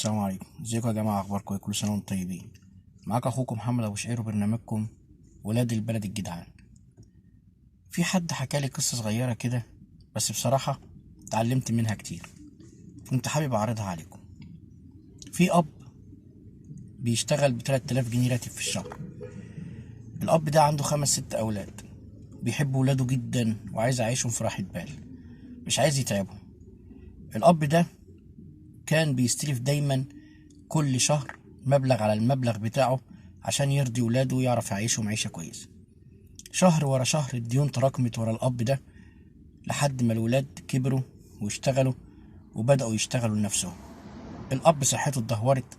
السلام عليكم. ازيكم يا جماعة؟ اخباركم ايه؟ كل سنة وانتم طيبين. معاك اخوكم محمد ابو شعير وبرنامجكم ولاد البلد الجدعان. في حد حكى لي قصة صغيرة كده، بس بصراحة اتعلمت منها كتير، كنت حابب اعرضها عليكم. في اب بيشتغل ب 3000 جنيه راتب في الشهر. الاب ده عنده 5 6 اولاد، بيحب ولاده جدا وعايز يعيشهم في راحة بال، مش عايز يتعبهم. الاب ده كان بيستلف دايما كل شهر مبلغ على المبلغ بتاعه عشان يرضي ولاده ويعرف يعيشهم عيشة كويسة. شهر ورا شهر الديون تراكمت ورا الأب ده لحد ما الولاد كبروا واشتغلوا وبدأوا يشتغلوا لنفسهم. الأب صحته اتدهورت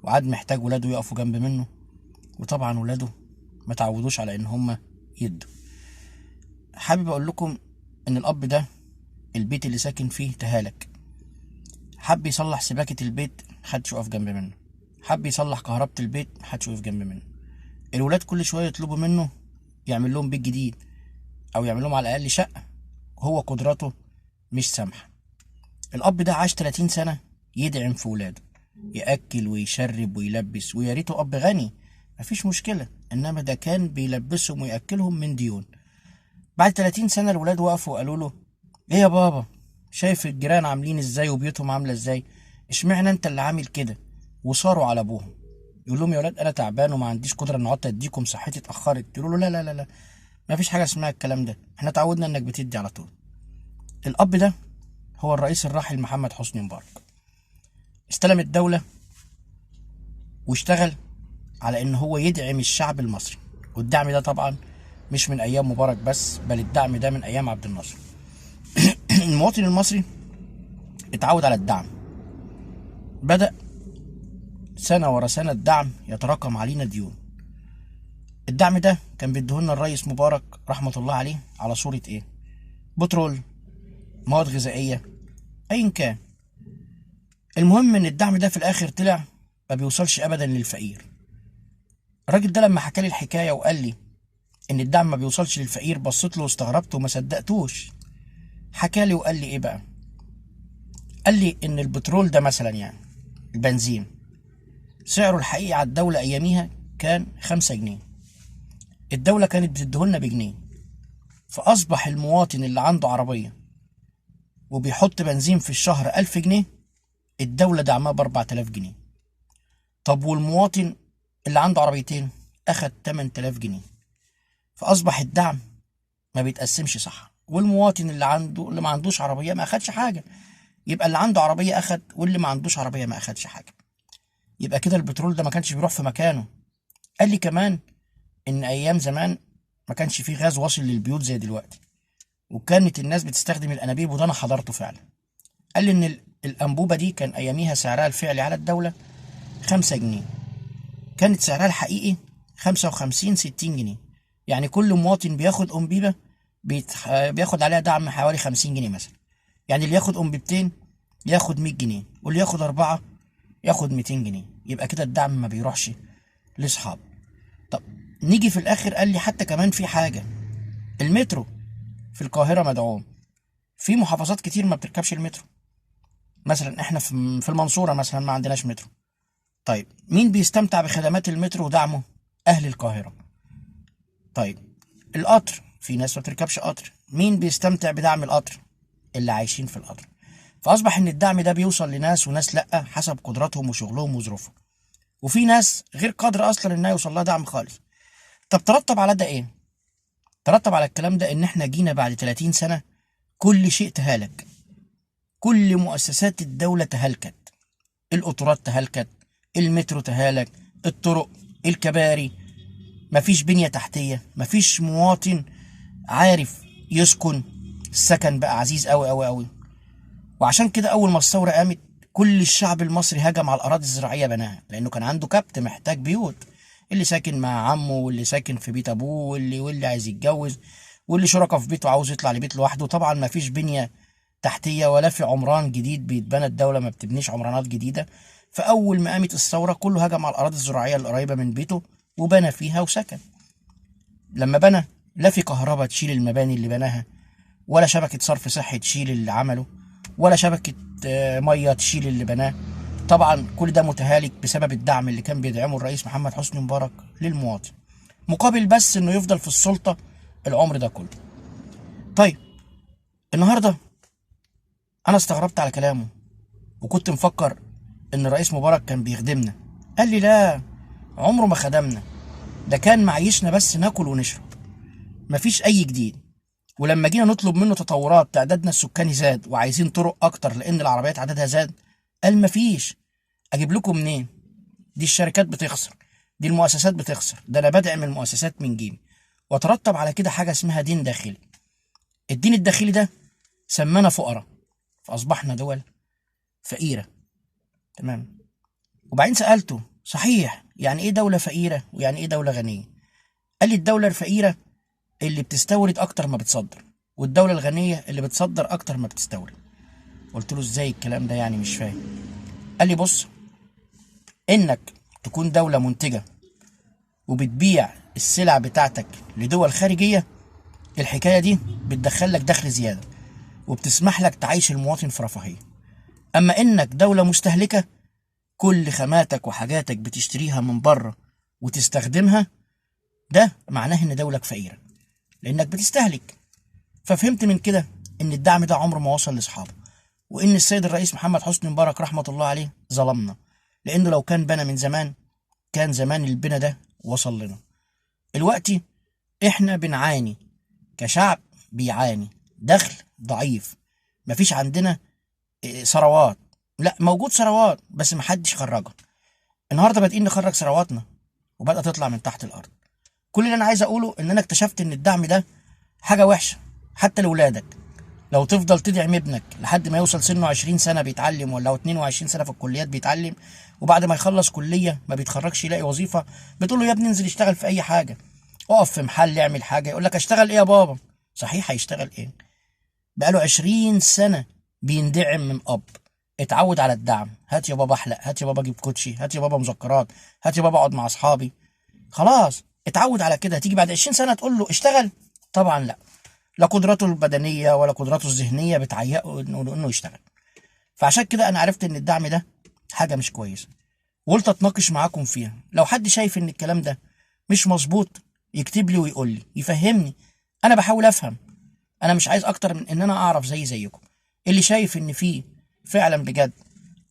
وعاد محتاج ولاده يقفوا جنب منه، وطبعا ولاده ما تعودوش على ان هما يدوا. حابب اقول لكم ان الأب ده البيت اللي ساكن فيه تهالك. حب يصلح سباكة البيت، محدش وقف جنب منه. حب يصلح كهربة البيت، محدش وقف جنب منه. الولاد كل شوية يطلبوا منه يعمل لهم بيت جديد أو يعمل لهم على الأقل شقة، وهو قدراته مش سامحة. الأب ده عاش 30 سنة يدعم في ولاده، يأكل ويشرب ويلبس، ويا ريته أب غني مفيش مشكلة، إنما ده كان بيلبسهم ويأكلهم من ديون. بعد 30 سنة الولاد وقفوا وقالوا له: إيه يا بابا، شايف الجيران عاملين ازاي وبيوتهم عامله ازاي، اشمعنى انت اللي عامل كده؟ وصاروا على ابوهم. يقول لهم: يا ولاد انا تعبان وما عنديش قدره ان اقعد اديكم، صحتي اتاخرت. يقولوا له: لا لا لا لا، ما فيش حاجة اسمها الكلام ده، احنا اتعودنا انك بتدي على طول. الاب ده هو الرئيس الراحل محمد حسني مبارك. استلم الدولة واشتغل على ان هو يدعم الشعب المصري، والدعم ده طبعا مش من ايام مبارك بس، بل الدعم ده من ايام عبد الناصر. المواطن المصري اتعود على الدعم، بدأ سنة ورا سنة الدعم يتراكم علينا ديون. الدعم ده كان بيديهولنا الرئيس مبارك رحمة الله عليه على صورة ايه؟ بترول، مواد غذائية، ايا كان. المهم ان الدعم ده في الاخر طلع ما بيوصلش ابدا للفقير. الراجل ده لما حكى لي الحكاية وقال لي ان الدعم ما بيوصلش للفقير، بصيت له واستغربت وما صدقتوش. حكى لي وقال لي ايه بقى؟ قال لي ان البترول ده مثلا، يعني البنزين، سعره الحقيقي على الدولة اياميها كان 5 جنيه، الدولة كانت بتديهولنا بجنيه. فاصبح المواطن اللي عنده عربية وبيحط بنزين في الشهر 1000 جنيه، الدولة دعمها ب 4000 جنيه. طب والمواطن اللي عنده عربيتين اخد 8000 جنيه. فاصبح الدعم ما بيتقسمش صح، والمواطن اللي ما عندوش عربية ما اخدش حاجة. يبقى اللي عنده عربية اخد، واللي ما عندوش عربية ما اخدش حاجة. يبقى كده البترول ده ما كانش بيروح في مكانه. قال لي كمان ان ايام زمان ما كانش فيه غاز واصل للبيوت زي دلوقتي، وكانت الناس بتستخدم الانابيب، وده انا حضرته فعلا. قال لي ان الانبوبة دي كان اياميها سعرها الفعلي على الدولة 5 جنيه، كانت سعرها الحقيقي 55 60 جنيه. يعني كل مواطن بياخد انبيبه بياخد عليها دعم حوالي 50 جنيه مثلا. يعني اللي ياخد انبيبتين ياخد 100 جنيه، واللي ياخد 4 ياخد 200 جنيه. يبقى كده الدعم ما بيروحش لاصحابه. طب نيجي في الاخر قال لي حتى كمان في حاجة، المترو في القاهرة مدعوم، في محافظات كتير ما بتركبش المترو. مثلا احنا في المنصورة مثلا ما عندناش مترو. طيب مين بيستمتع بخدمات المترو ودعمه؟ اهل القاهرة. طيب القطر، في ناس ما بتركبش قطر، مين بيستمتع بدعم القطر؟ اللي عايشين في القطر. فأصبح إن الدعم ده بيوصل لناس وناس لأ، حسب قدراتهم وشغلهم وظروفهم، وفي ناس غير قادرة أصلا إنها يوصل لها دعم خالص. طب ترتب على ده إيه؟ ترتب على الكلام ده إن إحنا جينا بعد 30 سنة كل شيء تهالك، كل مؤسسات الدولة تهلكت، القطارات تهلكت، المترو تهالك، الطرق، الكباري، مفيش بنية تحتية، مفيش مواطن عارف يسكن، السكن بقى عزيز قوي قوي قوي. وعشان كده اول ما الثورة قامت كل الشعب المصري هجم على الاراضي الزراعية بناها، لانه كان عنده كبت محتاج بيوت، اللي ساكن مع عمه، واللي ساكن في بيت ابوه، واللي عايز يتجوز، واللي شركة في بيته عاوز يطلع لبيت لوحده. طبعا مفيش بنيه تحتيه ولا في عمران جديد بيتبنى، الدولة ما بتبنيش عمرانات جديدة. فاول ما قامت الثورة كله هجم على الاراضي الزراعية القريبة من بيته وبنى فيها وسكن. لما بنى لا في كهرباء تشيل المباني اللي بناها، ولا شبكة صرف صحي تشيل اللي عمله، ولا شبكة مية تشيل اللي بناه. طبعا كل ده متهالك بسبب الدعم اللي كان بيدعمه الرئيس محمد حسني مبارك للمواطن، مقابل بس انه يفضل في السلطة العمر ده كله. طيب النهاردة انا استغربت على كلامه، وكنت مفكر ان الرئيس مبارك كان بيخدمنا. قال لي لا، عمره ما خدمنا، ده كان معيشنا بس ناكل ونشرب، مفيش اي جديد. ولما جينا نطلب منه تطورات، تعدادنا السكاني زاد وعايزين طرق اكتر لان العربيات عددها زاد، قال مفيش، اجيب لكم منين؟ دي الشركات بتخسر، دي المؤسسات بتخسر، ده انا بدعم المؤسسات من جيبي. وترتب على كده حاجة اسمها دين داخلي. الدين الداخلي ده سمانا فقراء، فاصبحنا دول فقيرة. تمام. وبعدين سالته صحيح يعني ايه دولة فقيرة ويعني ايه دولة غنية؟ قال لي الدولة الفقيرة اللي بتستورد اكتر ما بتصدر، والدولة الغنية اللي بتصدر اكتر ما بتستورد. قلت له ازاي الكلام ده يعني، مش فاهم. قال لي بص، انك تكون دولة منتجة وبتبيع السلع بتاعتك لدول خارجية، الحكاية دي بتدخل لك دخل زيادة وبتسمح لك تعيش المواطن في رفاهية. اما انك دولة مستهلكة، كل خاماتك وحاجاتك بتشتريها من بره وتستخدمها، ده معناه ان دولك فقيرة لانك بتستهلك. ففهمت من كده ان الدعم ده عمره ما وصل لاصحابه، وان السيد الرئيس محمد حسني مبارك رحمة الله عليه ظلمنا، لانه لو كان بنى من زمان كان زمان البنى ده وصل لنا. دلوقتي احنا بنعاني كشعب، بيعاني دخل ضعيف، مفيش عندنا ثروات، لا موجود ثروات بس محدش خرجها. النهارده بادئين نخرج ثرواتنا وبدأت تطلع من تحت الارض. كل اللي انا عايز اقوله ان انا اكتشفت ان الدعم ده حاجة وحشة حتى لولادك. لو تفضل تدعم ابنك لحد ما يوصل سنة 20 سنة بيتعلم، ولا 22 سنة في الكليات بيتعلم، وبعد ما يخلص كليه ما بيتخرجش يلاقي وظيفة، بتقول له يا ابني انزل اشتغل في اي حاجة، اقف في محل اعمل حاجة، يقول لك اشتغل ايه يا بابا؟ صحيح هيشتغل ايه؟ بقاله 20 سنة بيندعم من اب، اتعود على الدعم، هات يا بابا احلق، هات يا بابا اجيب كوتشي، هات يا بابا مذكرات، هات يا بابا اقعد مع اصحابي، خلاص اتعود على كده. تيجي بعد 20 سنة تقول له اشتغل؟ طبعا لا، لا قدراته البدنية ولا قدراته الذهنية بتعيقه انه يشتغل. فعشان كده انا عرفت ان الدعم ده حاجة مش كويسة، وقلت اتناقش معاكم فيها. لو حد شايف ان الكلام ده مش مظبوط يكتب لي ويقول لي يفهمني، انا بحاول افهم، انا مش عايز اكتر من ان انا اعرف زي زيكم. اللي شايف ان فيه فعلا بجد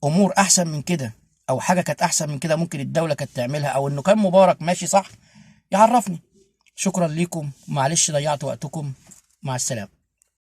امور احسن من كده، او حاجة كانت احسن من كده ممكن الدولة كانت تعملها، او انه كان مبارك ماشي صح، يعرفني. شكرا ليكم، معلش ضيعت وقتكم، مع السلامة.